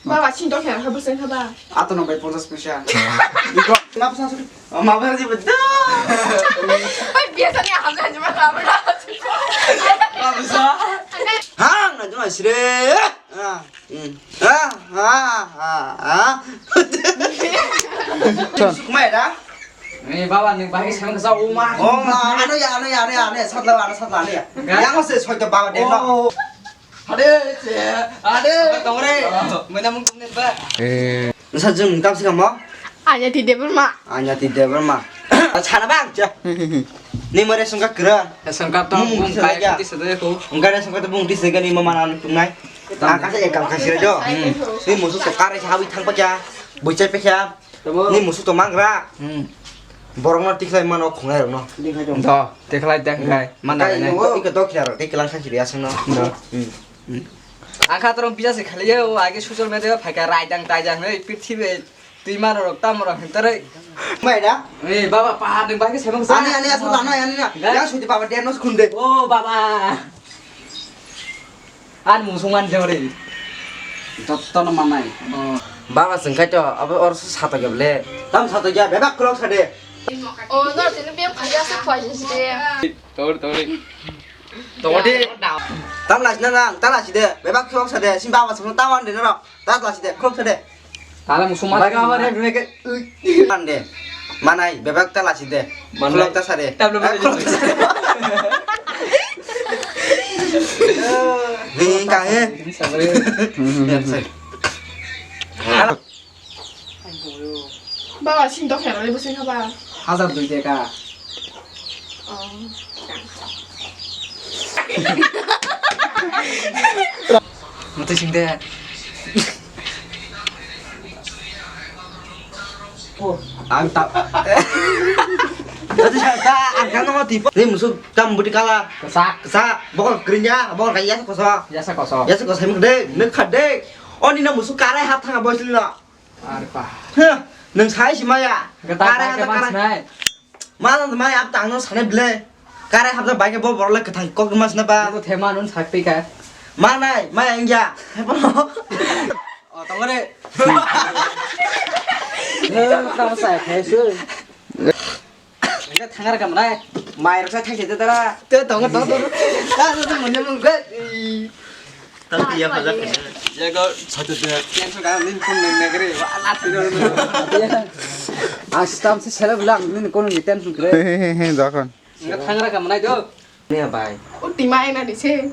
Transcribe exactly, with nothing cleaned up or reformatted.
Baba, chini tokhe ang khe bwswk kha ba? Ato no bai ponchas puisa. Biko, ma bwsa suri. Oh, ma bwsa suri. Oi, biya sani aham jan juma kha ba. Ma bwsa. Hang, na juma sire. Ah, hmm. Ah, ah, ah, ah. Sukmai da? Ni baba, ni bahai sang sa uma. Oh, ma, ano ya, ano ya, ano ya, ano ya, satla, ano satla, ano ya. Ga? Yang se soi to baba de no. Oh. Ade, se, ade. Tongre. Oh. Mena mung tumne ba. Eh. Nasa jung kam si kamo? Anyati Debbarma. Anyati Debbarma. Chana bang cha. Ni more sungka kra. Sungka to mung bung tisa kai ya. Tisa de ko. Ungkare sungka to bung tisa gani mama nan tungnai. Akasa ekam kasira jo. Hmm. Ni musu to kare hawi thang pa kya. Buchai pe kya. Ni musu to mangra. Hmm. Borok no tikhlai mano khungai rok no. Do, tikhlai tang kai. Mana kai nai. Ika dok kya rok, tiklang kha kiri asung no. Do. Hmm. Ang kha torong bisa se khali o age social media phaika raidang taidang nei pithibe twi maro rok tamo rok hintarai. Mai da? Eh, baba, pahar ni bagwi sebang sa. Ani, ani, asal lano, ani na. Ga? Yang suji baba dia nos khunde. Oh, baba. An musung an jore. Jotto no manai. Oh. Baba sengkai to, abo or sato ge ble. Tam sato ge, bebak khulok sade. Oh, no, tini bem khali asa khwai sade. Tor, tor. Tongdi. Tam lasi na nang, tam lasi de. Bebak khulok sade, sim baba sung tam an de no. Ta lasi de, khulok sade. Tala musung ma. Baga ma re meke. Mande. Manai bebak ta lasi de. Manai. Khulok ta sare. Tablo. Eh, khulok ta sare. Ni ka he. Ini sabar ya. Baba, sini dokter, ini pusing apa? Hazar dui taka. Oh. Mati sing de. Ang ta. Tadi sa ta ang kan nama tipe. Ni musu tam budi kala. Kesak. Kesak. Bokol grinya, bokol kaya koso. Yasa koso. Yasa koso hem de, nek khade. Oni na musu karai hat thanga boisli na. Arpa. Heh, nung sai si maya. Kata karai kai hata kaman karai. Sinai. Mana maya ap tang no sanai ble. Karai hapta bai ke bo borok le kathang kok mas na ba. Bo thema nun sakti ka. Manai, maya ingya. Oh, tongore. Eh, tamo sai khai su. Enggak thangar kam nai. Mai rasa khai se dara. Te tong tong tong. Ah, tu mun mun ga. Tang dia pada kena. Ya kau satu dia. Yang suka ni pun neng negeri. Wah, alat tu. Astam se sela bilang ni kono ni tension kre. He he he he, jakon. Enggak thangar kam nai do. Ni bai. Uti mai na di se.